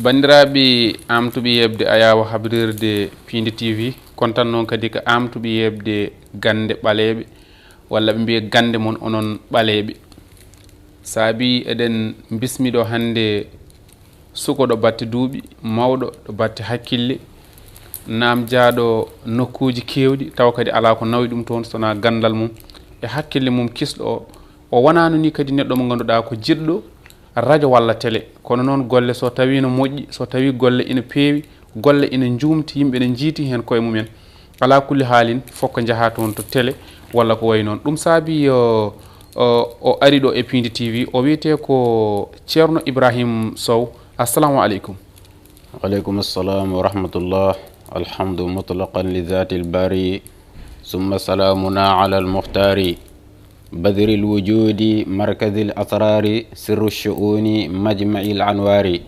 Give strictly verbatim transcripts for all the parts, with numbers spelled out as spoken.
Banndiraaɓe, aamtuɓe yeeɓde ayaawo habrirde Piindi T V, kontan noon kadi ko aamtuɓe yeeɓde gannde ɓaleeɓe, walla ɓe mbiya gannde mon onon ɓaleeɓe. Saabi eɗen mbismi ɗo hannde suko ɗo batte duuɓi, mawɗo ɗo batte hakkille, naam jaaɗo nokkuuji keewɗi, tawa kadi alaa ko nawi ɗum toon, so wonaa ganndal mum e hakkille mum kisɗo o. O wonaano ni kadi neɗɗo mo ngannduɗaa ko jiɗɗo rajo walla tele, kono noon golle so tawii no moƴƴi, so tawii golle ina peewi, golle ina njuumti, yimɓe ne njiiti heen koye mumen, alaa kulli haalin fof ko njahaa toon to tele walla ko wayi noon. Ɗum saabi o, o, o ari ɗo e Piindi T V, o wiyetee ko Ceerno Ibrahim Sow. Assalamu aleykum. Wa aleykum assalam wa rahmatullah. Alhamdu mutlaqan li zati lbari, summa salamuna ala almuhtari, badri lwujudi, markazi lasrari, sirru lshuuni, majmaci lanwari,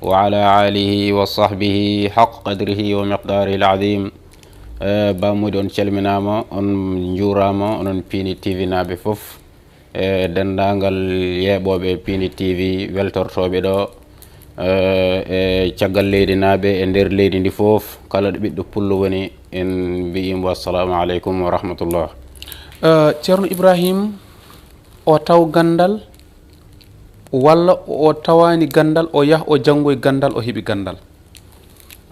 wa ala alihi wa sahbihi haq qadrihi wa miqdarihi alazim. Eh, Ba Mody, on calminaama, on njuuraama, onon Piindi T V naaɓe fof. E denndaangal yeeɓooɓe Piindi T V, weltortooɓe ɗo, eh, e caggal leydi naaɓe, e nder leydi ndi fof, kala ɗo ɓiɗɗo pullo woni, en mbiyii mo assalamu aleykum wa rahmatullah. Eh, Ceerno Ibrahim, o taw ganndal, walla o tawaani ganndal, o yah o janngoy ganndal, o heɓi ganndal?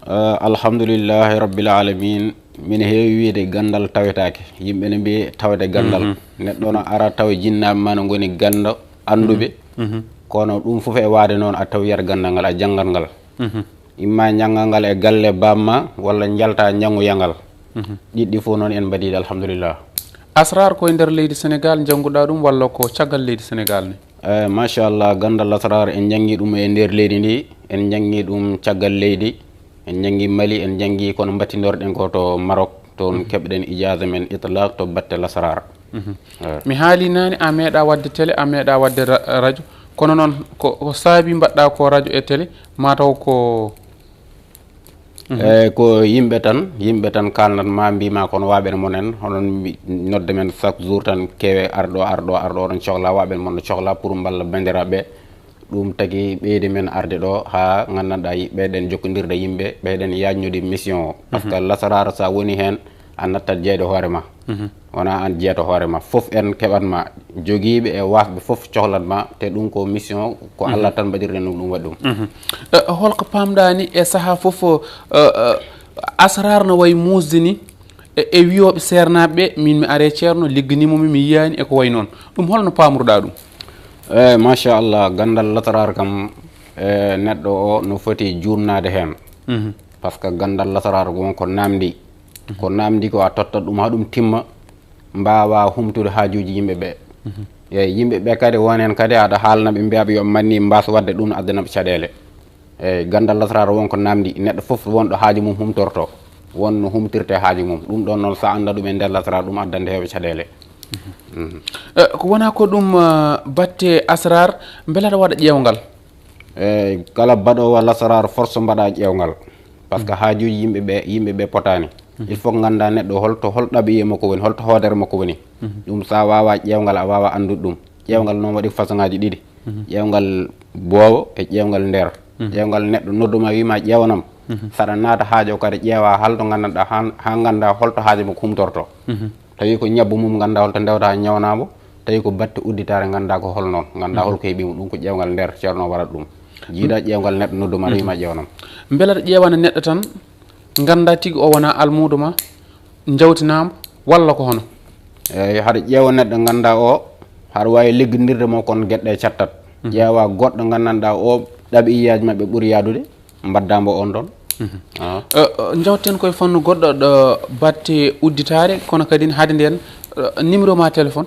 Eh, alhamdulillahi rabbil alamin. Min heewi wiyde ganndal tawetaake. Yimɓe ne mbiye tawde ganndal. Neɗɗo no ara tawa jinnaaɓe ma no ngoni ganndo annduɓe. Kono ɗum fof e waade noon, a tawiyat ganndal ngal, a janngat ngal. Imma njanngal ngal e galle baaba ma, walla njalta njanngoya ngal. Ɗiɗɗi fof noon en mbaɗiiɗi, alhamdulillah. Asrar ko e nder leydi Senegaal njannguɗaa ɗum, walla ko caggal leydi Senegaal ne? Eh, machallah, ganndal lasraar en njanngi ɗum e nder leydi ndi, en njanngi ɗum caggal leydi, en njanngi Mali, en njanngi kono mbattindoreɗen ko to Maroc, toon keɓɗen ijaaza men itlaq to batte lasraar. Eh. Mi haali naane, a meeɗa waɗde télé, a meeɗa waɗde ra- radio, kono noon ko, ko saabi mbaɗɗa ko radio e télé, mataw ko Eyi, ko yimɓe tan, yimɓe tan kaalnat ma, mbiima kono waaɓen monen, hono mbi- nodde men chaque jour tan, kewe arɗo, arɗo, arɗo, oɗon cohla, waaɓen mon no cohla pour mballa banndiraaɓe. Ɗum tagi ɓeydi men arde ɗo haa nganndanɗaa yi- ɓeyɗen jokkondirde yimɓe, ɓeyɗen yaajnude mission o. Par ce que lasaraara so a woni heen, a nattat jeyde hoore ma. Wonaa aan jeyata hoore ma. Fof en keɓat ma. Jogiiɓe e waasɓe fof cohlat ma. Te ɗum ko mission, ko Allah tan mbaɗirten ɗum, ɗum waɗi ɗum. Eh, holko paamɗaa ni e sahaa fof, eh, eh, asrar no wayi muusde ni, e, e wiyooɓe seernaaɓe ɓe, min mi aree ceerno, ligganiima mi, mi yiyaani e ko wayi noon. Ɗum holno paamruɗaa ɗum? Eyi, machallah, ganndal lasaraar kam, e neɗɗo o no foti juumnaade heen. Par ce que ganndal lasaraar ko won ko naamndi. Ko naamndi ko a tottat ɗum haa ɗum timma, mbaawa humtude haajuuji yimɓe ɓe. Eyi, yimɓe ɓe kadi won heen kadi aɗa haalna ɓe, mbiya ɓe yo ɓe manni mbaas waɗde ɗum, addana ɓe caɗeele. Eyi, ganndal lasaraar won ko naamndi, neɗɗo fof won ɗo haaju mum humtorto, won no humtirte haaju mum. Ɗum ɗon noon, so a annda ɗum e nder lasaraar, ɗum addande heewɓe caɗeele. Eh, ko wonaa ko ɗum, eh, batte asrar, mbele aɗa waɗa ƴeewngal? Eyi, kala baɗoowo lasaraar force mbaɗa ƴeewngal. Par ce que haajuuji yimɓe ɓe, yimɓe ɓe potaani. Il faut ngannda neɗɗo holto, hol ɗaɓiye makko woni, holto hoodere makko woni. Ɗum so a waawa ƴeewngal, a waawa anndude ɗum. Ƴeewngal noon waɗi façon ŋaaji ɗiɗi. Ƴeewngal boowo e ƴeewngal nder. Ƴeewngal neɗɗo nodduma wiima ƴeewanam. Saɗa naata haajo kadi ƴeewa halto nganndanɗaa haa, haa ngannda holto haajo makko humtorto. Tawi ko ñabbu mum ngannda holto ndewta ñawnambo. Tawi ko batte udditaare ngannda ko hol noon. Ngannda holko heɓi mo ɗum ko ƴeewngal nder ceerno waɗat ɗum. Jiida ƴeewngal neɗɗo nodduma wiima ƴeewanam. Mbele aɗa ƴeewana neɗɗo tan, ngannda tigi o wonaa almuudo ma, njawtinaama, walla ko hono? Eyi, haɗa ƴeewa neɗɗo ngannda o, haɗa waawi liggondirde mo kono geɗe cattat. Ƴeewa goɗɗo nganndanɗaa o, ɗaɓi iyaaji maɓɓe ɓuri yaadude, mbadda mbo on ɗon. Ah. Eh, eh, njawten koye fannu goɗɗo ɗo batte udditaare, kono kadi haade nden, eh, numéro ma téléphone?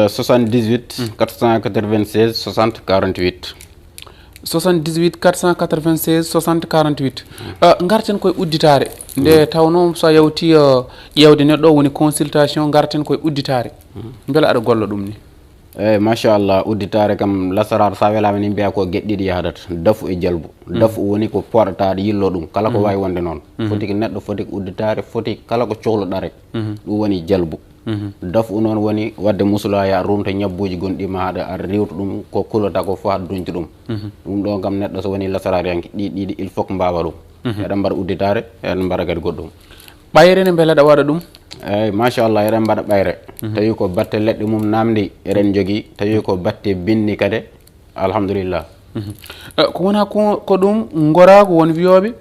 Soixante-dix-huit quatre cent quatre-vingt-seize soixante quarante-huit. Soixante-dix-huit quatre cent quatre-vingt-seize soixante quarante-huit. Eh, ngarten koye udditaare. Nde tawnoo so a yawti, eh, ƴeewde neɗɗo woni consultation, ngarten koye udditaare. Mbele aɗa golla ɗum ni? Eyi, machallah, udditaare kam, lasaraar, so a welaama ni mbiya ko geɗe ɗiɗi yahdata, dafu e jalbu. Dafu woni ko pooɗata aɗa yillo ɗum, kala ko waawi wonde noon. Foti ko neɗɗo, foti ko udditaare, foti kala ko cohluɗaa rek. Ɗum woni jalbu. Mhm. Dafu noon woni waɗde musulaya, runta ñabbuuji gonɗi ma, haɗa aɗa riiwta ɗum, ko kulata ko fof aɗa duñta ɗum. Mhm. Ɗum ɗo kam, neɗɗo so woni lasaraariyanke, ɗi ɗiɗi il faut ko mbaawa ɗum. Mhm. Eɗen mbaɗa udditaare, eɗen mbaɗa kadi goɗɗum. Ɓayre ne, mbele aɗa waɗa ɗum? Eeyi, machallah, eɗen mbaɗa ɓayre. Mhm. Tawi ko batte leɗɗe mum namdi eɗen njogii, tawi ko batte binni kadi, alhamdulillah. Mhm. Eh, ko wona ko, ko ɗum ngoraagu, won wiyooɓe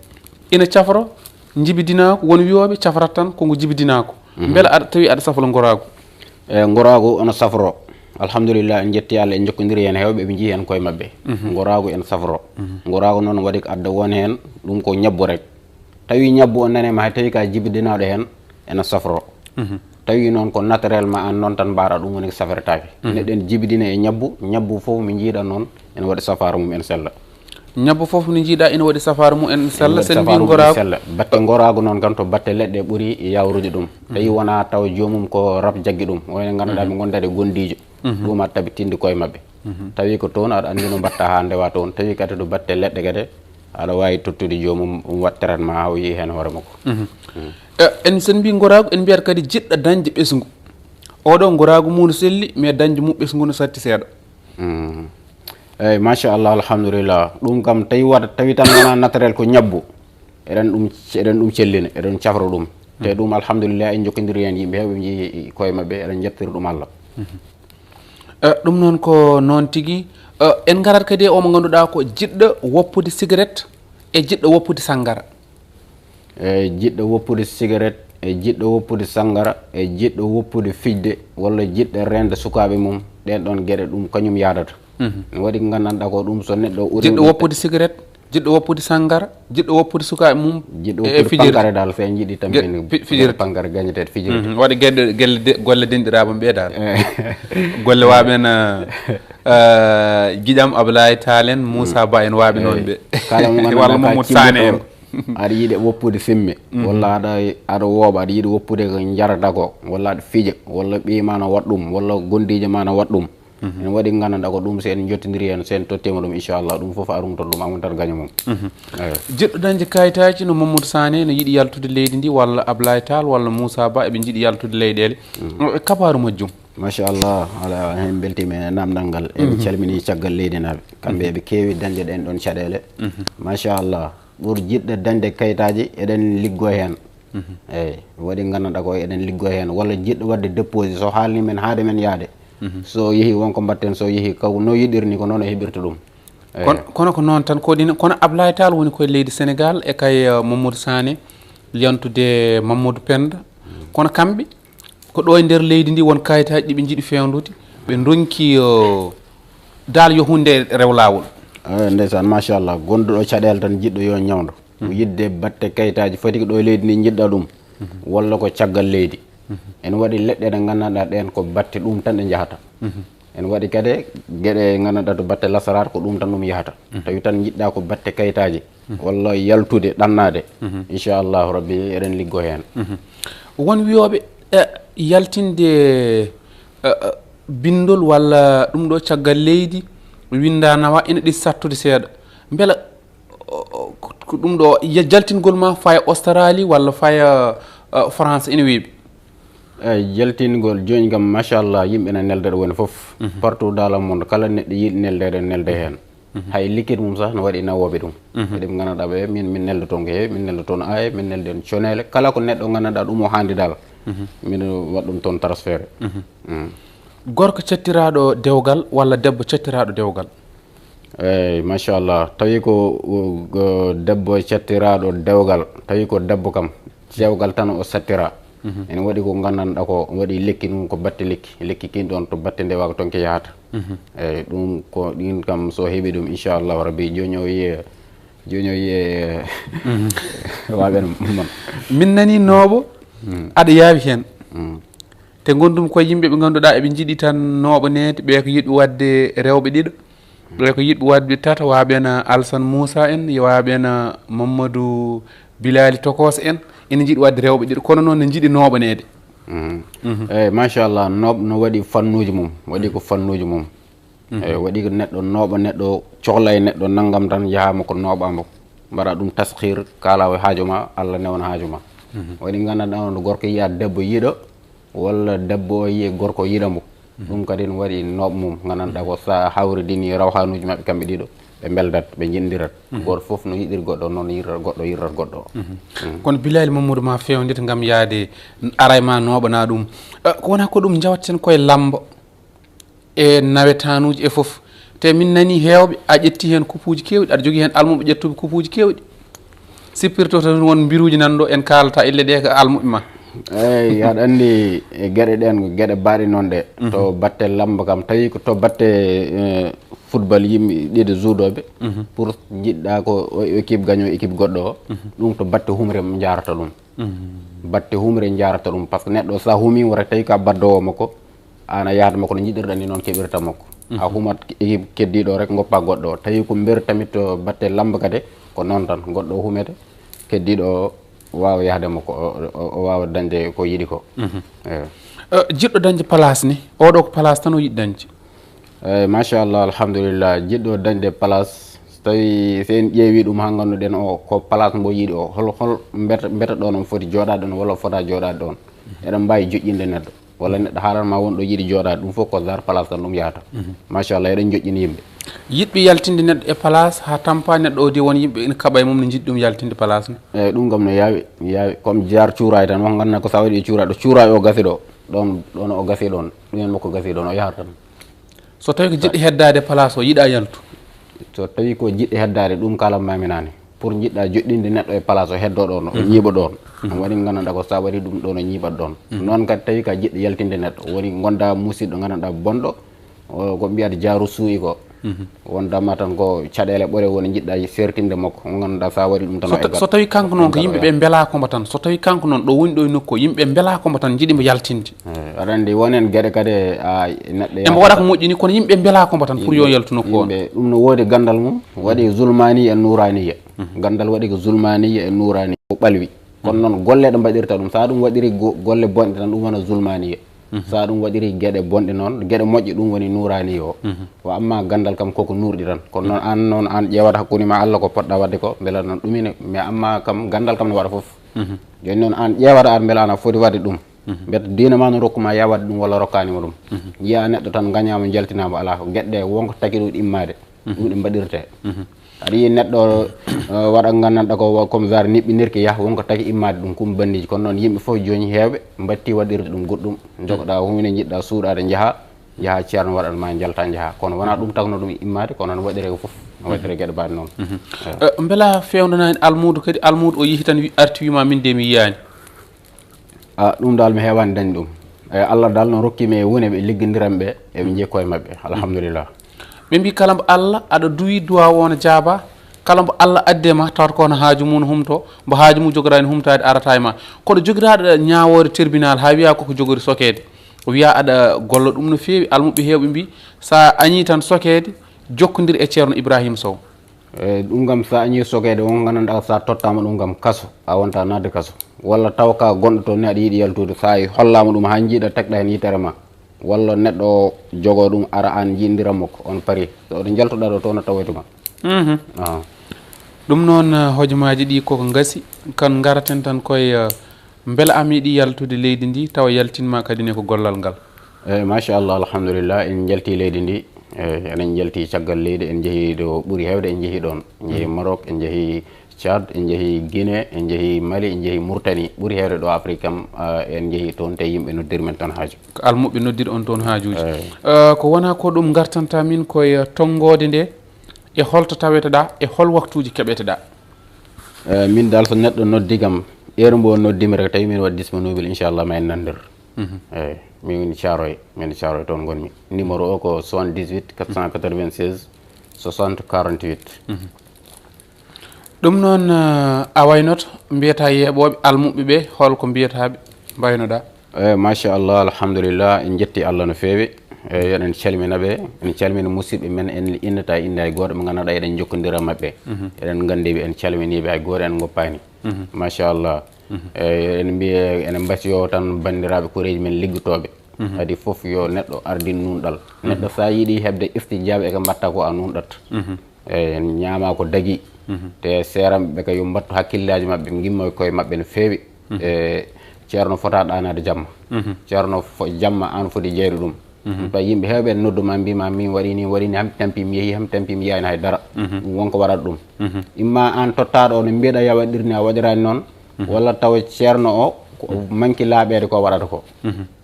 ina cafro, njibidinaa ko, won wiyooɓe cafrat tan ko ngu jibidinaa ko. Mhm. Mbele aɗa tawi aɗa saflo ngoraagu? E ngoraagu ono safro. Alhamdulillah, en njetti Allah, en njokkondiri heen heewɓe, ɓe njii heen koye maɓɓe. Mhm. Ngoraagu ene safro. Mhm. Ngoraagu noon waɗi ko adda won heen, ɗum ko ñabbu rek. Tawi ñabbu o nane ma, hay tawi ka jibidinaaɗo heen, ene safro. Mhm. Tawi noon ko naturellement aan noon tan mbaɗa ɗum woni ko safretaake. Mhm. Neɗɗo ene jibidina e ñabbu, ñabbu fof mi njiiɗa noon ene waɗi safaara mum en sella. Ñabbu fof no njiiɗa ene waɗi safaara mum en sella. Ene waɗi sen mbi safaara mum en ngoraagu sella. Batte ngoraagu noon kam to batte leɗɗe ɓuri yawrude ɗum. Tawi wona taw joomum ko rab jaggi ɗum. Wayno ngannduɗaa ɓe ngondaade gondiijo. Mhm. Ɗum aɗa tabitinde koye maɓɓe. Mhm. Tawi ko toon aɗa anndi no mbatta haa ndewa toon. Tawi kadi to batte leɗɗe kadi aɗa waawi tottude joomum, um waɗ traitement haa o yiyi heen hoore makko. Mhm. Mm. Eh, en sen mbi ngoraagu, en mbiyat kadi jiɗɗo dañde ɓesngu. Oɗo ngoraagu mum no selli, mais dañde mum ɓesngu no satti seeɗa. Mm. Eeyi, machallah, alhamdulillah. Ɗum kam tawi waɗa, tawi tan wona naturel ko ñabbu. Eɗen ɗum, eɗen ɗum cellina, eɗen cafra ɗum. Te ɗum, alhamdulillah, en njokkondiri heen yimɓe heewɓe, njii koye maɓɓe, eɗen njettira ɗum Allah. Mhm. Eh, ɗum noon ko noon tigi. Eh, en ngarat kadi e o mo ngannduɗaa ko jiɗɗo woppude sigaret e jiɗɗo woppude sanngara. E jiɗɗo woppude sigaret, e jiɗɗo woppude sanngara, e jiɗɗo woppude fijde, walla jiɗɗo reende sukaaɓe mum, ɗeen ɗoon geɗe ɗum kañum yaadata. Mhm. Ne waɗi ko nganndanɗaa ko ɗum, so neɗɗo uri jiɗɗo woppude sigaret, jiɗɗo woppude sanngara, jiɗɗo woppude sukaaɓe mum, jiɗɗo e woppude fijirde. Pankare dal, so en njiɗi tan ge-, fijirde. Pankare gañeteeɗo fijirde. Mhm. Waɗi geɗe, gelle de-, golle denɗiraaɓe ɓe dal. Eh. Golle waaɓe en, eh, eh, giƴam Ablaye Tall en, Moussa Ba en waaɓe noon ɓe. Kala mo ngannduɗaa walla ka Mamadou Sané en. Aɗa yiɗi woppude fimme, walla aɗa, aɗa wooɓa, aɗa yiɗi woppude ko njarata ko, walla aɗa fija, walla ɓiy ma na waɗ ɗum, walla gondiijo ma na waɗ ɗum. Mhm. Ene waɗi nganndanɗaa ko ɗum, so en njottondiri heen, so en tottiima ɗum, inchallah, ɗum fof a rumtat ɗum, a wontat gaño mum. Mhm. Eeyo. Jiɗɗo dañde kayitaaji no Mamadou Sané, no yiɗi yaltude leydi ndi, walla Ablaye Tall, walla Moussa Ba, eɓe njiɗi yaltude leyɗeele. Mhm. Kabaaru majjum? Machallah, alaa, heen mbeltiima e naamndal ngal. Eɓe calmini caggal leydi naaɓe. Kamɓe eɓe keewi dañde ɗeen ɗoon caɗeele. Mhm. Machallah. Ɓur jiɗɗo dañde kayitaaji, eɗen liggoo heen. Mhm. Eeyi, waɗi nganndanɗaa ko eɗen liggoo heen. Walla jiɗɗo waɗde déposé, so haalni men haade men yaade. Mhm. So yehi won ko mbaɗten, so yehi kaw no yiɗiri ni ko noon o heɓirta ɗum. Eeyi. Kono, kono ko noon tan, ko ɗin, kono Ablaye Tall woni koye leydi Sénégal e kay, eh, Mamadou Sané, yantude Mamadou Penda. Mhm. Kono kamɓe, ko ɗo e nder leydi ndi won kayitaaji ɗi ɓe njiɗi feewnude, ɓe ndonki, eh, dal yo huunde rew laawol. Eh, ndeysaan, machallah. Gonɗo ɗo caɗeele tan, jiɗɗo yo ñawdo. Ko yiɗde batte kayitaaji foti ko ɗo e leydi ndi njiɗɗa ɗum, walla ko caggal leydi. Ene waɗi leɗɗe ɗe nganndanɗaa ɗeen ko batte ɗum tan ɗe njahata. Ene waɗi kadi geɗe nganndanɗaa to batte lasaraar ko ɗum tan ɗum yahata. Tawi tan njiɗɗa ko batte kayitaaji, walla yaltude, ɗannaade. Inchallahu Rabbi, eɗen liggoo heen. Won wiyooɓe, eh, yaltinde, eh, eh, binndol walla ɗum ɗo caggal leydi, winnda nawa ina ɗi sattude seeɗa. Mbela o, o, ko, ko ɗum ɗo, ya-, jaltingol ma faya Australie walla faya, uh, France ene weeɓi? Eeyi, jaltingol jooni kam, machallah, yimɓe ene nelda ɗo woni fof. Mhm. Partout dans le monde, kala neɗɗo yiɗi neldeede, nelda heen. Mhm. Hay liquide mum sah no waɗi nawooɓe ɗum. Mhm. Eɗen nganndanɗaa ɓe, min, min nelda toon ko heewi, min nelda toon aaye, min nelda toon coneele. Kala ko neɗɗo nganndanɗaa ɗum o haandi dal, mhm, min waɗ ɗum toon transféré. Mhm. Mm. Gorko cattiraaɗo dewgal walla debbo cattiraaɗo dewgal? Eeyi, machallah. Tawi ko, uh, debbo cattiraaɗo dewgal, tawi ko debbo kam, dewgal tan o sattira. Mhm. Ene waɗi ko nganndanɗaa ko waɗi lekki ɗum, ko batte lekki. Lekki kin ɗoon to batte ndewa ko toon ke yahata. Mhm. Eeyi, ɗum ko ɗin kam so heɓi ɗum, inchallahu rabbi, jooni o yiye, jooni o yiye, mhm, waɓen mon. Min nani nooɓo, mm, aɗa yaawi heen. Mm. Te ngonndumi ko yimɓe ɓe ngannduɗaa eɓe njiɗi tan nooɓaneede, ɓe ko yiɗɓe waɗde rewɓe ɗiɗo, ɓe ko yiɗɓe waɗde tata, waɓen Alsan Moussa en, waɓen Mamadou Bilali Tokos en, ina njiɗi waɗde rewɓe ɗiɗo, kono noon ne njiɗi nooɓaneede. Mhm. Mhm. Eeyi, machallah, nooɓ no waɗi fannuuji mum, waɗi ko fannuuji mum. Mhm. Eeyi, waɗi ko neɗɗo nooɓa neɗɗo, cohla e neɗɗo nanngam tan, yahaama ko nooɓaama, mbaɗa ɗum taskir, kaala o haajo ma, Allah newna haajo ma. Mhm. Waɗi nganndanɗaa on gorko yiya debbo yiɗo, Walla debbo o yiyi gorko yiɗa mo. Ɗum kadi ne waɗi nooɓe mum, nganndanɗaa ko sa hawridini rawhanuuji maɓɓe kamɓe ɗiɗo, ɓe mbeldat, ɓe njinndirat. Gooto fof no yiɗiri goɗɗo, noon yiɗata goɗɗo, yiɗata goɗɗo. Kono Bilali Mamadou ma fewndet ngam yaade aray ma nooɓana ɗum. Eh, ko wona ko ɗum njawatten koye lamba e nawetanuuji e fof. Te min nani heewɓe, a ƴetti heen kupuuji keewɗi, aɗa jogii heen almuɓe ƴettuɓe kupuuji keewɗi. Sippirto tan won mbiruuji nan ɗo, en kaalata ille ɗe ko almuɓe ma. Eeyi, aɗa anndi e geɗe ɗeen, ko geɗe baaɗe noon ɗe. To batte lamba kam, tawi ko to batte, eh, football, yimɓe ɗiɗo juudooɓe, pour njiɗɗa ko o équipe gagnant équipe goɗɗo o, ɗum to batte humre njaarata ɗum. Batte humre njaarata ɗum, par ce que neɗɗo sa humi, wota tawi ka baddoowo makko, aan a yahata makko no njiɗirɗa ni, noon keɓirta makko. A humat équipe keddiiɗo o rek, ngoppa goɗɗo o. Tawi ko mberu tamit to batte lamba kadi, ko noon tan, goɗɗo o humete, keddiiɗo o waawa yahde makko, o, o, o waawa dañde ko yiɗi ko. Eeyi. Eh, jiɗɗo dañde place ni, oɗo ko place tan o yiɗi dañde? Eeyi, machallah, alhamdulillah. Jiɗɗo dañde place, so tawi, so en ƴeewi ɗum haa ngannduɗen o ko place mbo yiɗi o, hol, hol mbeta, mbeta ɗoon on foti jooɗaade ɗoon walla o fota jooɗaade ɗoon? Eɗen mbaawi joƴƴinde neɗɗo, walla neɗɗo haalan ma won ɗo yiɗi jooɗaade, ɗum fof ko dar place tan ɗum yahata. Machallah, eɗen joƴƴini yimɓe. Yiɗɓe yaltinde neɗɗo e place haa tampa neɗɗo o di, won yimɓe ina kaɓa e mum, ne njiɗi ɗum yaltinde place ne. Eeyi, ɗum kam no yaawi, yaawi. Comme jaar cuuraay tan, on ngannda ko sa waɗi e cuuraay, ɗo cuuraay o gasi ɗo, ɗoon, ɗoon o gasi ɗoon, ɗum en makko gasi ɗoon, o yahata tan. So tawi ko jiɗɗo heddaade place o, yiɗa yaltu? So tawi ko jiɗɗo heddaade, ɗum kalan mami naane. Pour njiɗɗa joɗɗinde neɗɗo e place o, heddo ɗoon, o ñiiɓa ɗoon. Ɗum waɗi nganndanɗaa ko sa waɗi ɗum ɗoon, o ñiiɓat ɗoon. Noon kadi tawi ka jiɗɗo yaltinde neɗɗo, woni ngonda musiɗɗo nganndanɗaa bonɗo, o, ko mbiyata jaaru suuyi ko. Wondama tan ko caɗeele ɓore woni njiɗɗa sertinde makko, on nganndanɗaa sa waɗi ɗum tan. So o ta-, eggal. So tawi kanko noon ko yimɓe ɓe mbelaa ko mbo tan, so tawi kanko noon ɗo woni ɗo e nokku o, yimɓe ɓe mbelaa ko mbo tan, njiɗi mbo yaltinde. Eeyi, aɗa anndi wonen geɗe kadi, a, neɗɗo e mbo waɗa ko moƴƴini, kono yimɓe mbelaa ko mbo tan pour yo yaltu nokku o. Yimɓe, ɗum no woodi ganndal mum, waɗi zulmaniya e nuraniya. Ganndal waɗi ko zulmaniya e nuraniya, o ɓalwi. Kono noon golle ɗe mbaɗirta ɗum, so a ɗum waɗiri go-, golle bonɗe tan, ɗum wona zulmaniya. So a ɗum waɗiri geɗe bonɗe noon, geɗe moƴƴe, ɗum woni nuraniya o. Wa amma ganndal kam koko nurɗi tan. Kono noon aan noon, aan ƴeewata hakkunde ma Allah ko poɗɗa waɗde ko, mbela noon ɗum ine, mais amma kam ganndal kam no waɗa fof. Jooni noon aan ƴeewata aan mbela ana foti waɗde ɗum. Mbiyata diine ma no rokku ma ya waɗde ɗum walla rokkaani ma ɗum. Njiya neɗɗo tan ngañaama, jaltinaama, alaa ko geɗe ɗe wonko taki ɗum immaade. Ɗum ɗe mbaɗirte. Aɗa yiyi neɗɗo, eh, waɗa nganndanɗaa ko wa-, comme genre niɓɓinirki yah, wonko taki immaade ɗum, kum banndiji. Kono noon yimɓe fof jooni heewɓe mbatti waɗirde ɗum goɗɗum. Njogoɗaa huunde, njiɗɗaa suuɗaade, njaha, njaha ceerno waɗan ma, njalta, njaha. Kono wonaa ɗum tagno ɗum immaade, kono no waɗiree ko fof, no waɗiree geɗe baaɗe noon. Eeyi. Eh, mbela fewndana en almuudo kadi, almuudo o yehi tan wi-, arti wima min de mi yiyaani. A, ɗum dal mi heewaani dañde ɗum. E, Allah dal no rokki mi e wune ɓe liggondiran ɓe, eɓe njii koye maɓɓe. Alhamdulillah. Ɓe mbi kala mbo Allah aɗa duwi duwa o no jaaba, kala mbo Allah adde ma tawata ko hono haaju mum no humto, mbo haaju mum jogoraani humtaade arata e ma. Kono jogiraaɗo ñaawoore tribunal haa wiya koko jogori sokeede. O wiya aɗa golla ɗum no feewi, almuɓɓe heewɓe mbi sa añi tan sokeede, jokkondir e Ceerno Ibrahima Sow. E, ɗum kam, so a añii sokeede, won nganndanɗaa, so a tottaama ɗum kam kaso, a wonta naatde kaso. Walla taw ka gonɗo toon ne, aɗa yiɗi yaltude, so a hollaama ɗum, haa njiiɗa, tekɗa heen yitere ma. Walla neɗɗo o jogoo ɗum, ara aan njiɗndira makko, on pari. So oɗo njaltuɗaa ɗo, toon o tawoytu ma. Mhm. Ah. Ɗum noon, eh, hojomaaji ɗi koko ngasi, kan ngaraten tan koye, eh, Mbela a meeɗi yaltude leydi ndi, tawa yaltinma kadi ne ko gollal ngal? Eeyi, machallah, alhamdulillah, en njalti leydi ndi. Eeyi, eɗen njalti caggal leydi, en njehi ɗo ɓuri heewde, en njehi ɗoon. En njehi Maroc, en njehi Tchad, en njehi Guinée, en njehi Mali, en njehi Mauritanie. Ɓuri heewde ɗo Afrique kam, ah, en njehi toon, te yimɓe noddiri men toon haaju. Ko almuɓɓe noddiri on toon haajuuji. Eeyi. Eh, ko wona ko ɗum ngartanta min koye tonngoode nde, e holto taweteɗaa, e hol waktuuji keɓeteɗaa? Eh, min dal, so neɗɗo noddi kam, heure mbo noddi mi rek, tawi min waɗi disponible, inchallah, ma en nanndir. Mhm. Eeyi, min Thiaroye, min Thiaroye toon ngonmi. Numéro o ko soixante-dix-huit, quatre cent quatre-vingt-seize, soixante, quarante-huit. Mhm. Ɗum noon, eh, a waynoto, mbiyata yeeɓooɓe, almuɓɓe ɓe, hol ko mbiyataaɓe, mbaynoɗaa? Eeyi, machallah, alhamdulillah, en njetti Allah no feewi. Eeyi, eɗen calmina ɓe, en calmina musidɓe men, en innata innde hay gooto, ɓe nganndanɗaa eɗen njokkondira maɓɓe. Mhm. Eɗen nganndi ɓe, en calminii ɓe, hay gooto en ngoppaani. Mhm. Machallah. Mhm. Eeyi, eɗen mbiya, eɗen mbasiyo tan banndiraaɓe koreeji men liggotooɓe. Mhm. Kadi fof yo neɗɗo ardin nuunɗal. Mhm. Neɗɗo so a yiɗi heɓde istijaabe e ko mbaɗta ko, a nuunɗat. Mhm. Eeyi, en ñaama ko dagi. Mhm. Te seeranɓe ɓe kay yo mbattu hakkillaaji maɓɓe, ngimma koye maɓɓe no feewi. Mhm. E Ceerno fota ɗaanaade jamma. Ceerno fo jamma aan foti jeyde ɗum. Tawi yimɓe heewɓe ene noddu ma, mbiima min waɗi ni, waɗi ni, ham tampi mi yehi, ham tampi mi yiyani hay dara. Ɗum wonko waɗata ɗum. Imma aan tottaaɗo o no mbiyeɗa ya waɗir ni, a waɗirani noon. Walla tawa ceerno o ko manki laaɓeede ko waɗata ko.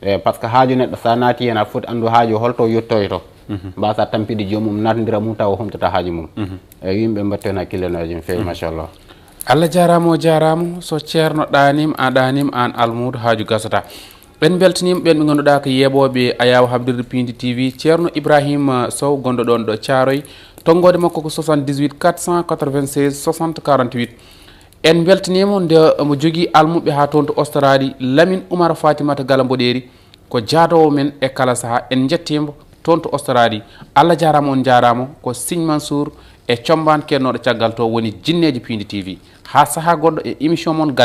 E, par ce que haaju neɗɗo, so a naati heen, a foti anndu haaju o holto yettoyto. Mbasa tampide joomum, naatndira mum, tawa o humtata haaju mum. E, yimɓe mbaɗtu heen hakkille no, eji no feewi, machallah. Allah jaaraama, o jaaraama. So ceerno ɗaaniima, a ɗaaniima, aan almuudo, haaju gasata. En mbeltaniima ɓeen ɓe ngannduɗaa ko yeeɓooɓe Ayaawo Habdirde Piindi T V, ceerno Ibrahima Sow, gonɗo ɗoon ɗo Caaroy. Tonngoode makko ko soixante-dix-huit quatre cent quatre-vingt-seize soixante quarante-huit. En mbeltaniima nde omo jogii almuɓɓe haa toon to Australie, Lamine Oumar Fatimata Gala Mboɗeeri, ko jaadoowo men e kala sahaa. En njettii mo toon to Australie. Allah jaaraama, on njaaraama. Ko Siñ Mansour e Combaan keednooɗo caggal to woni Jinneeji Piindi T V. Haa sahaa goɗɗo e émission mon Gannde.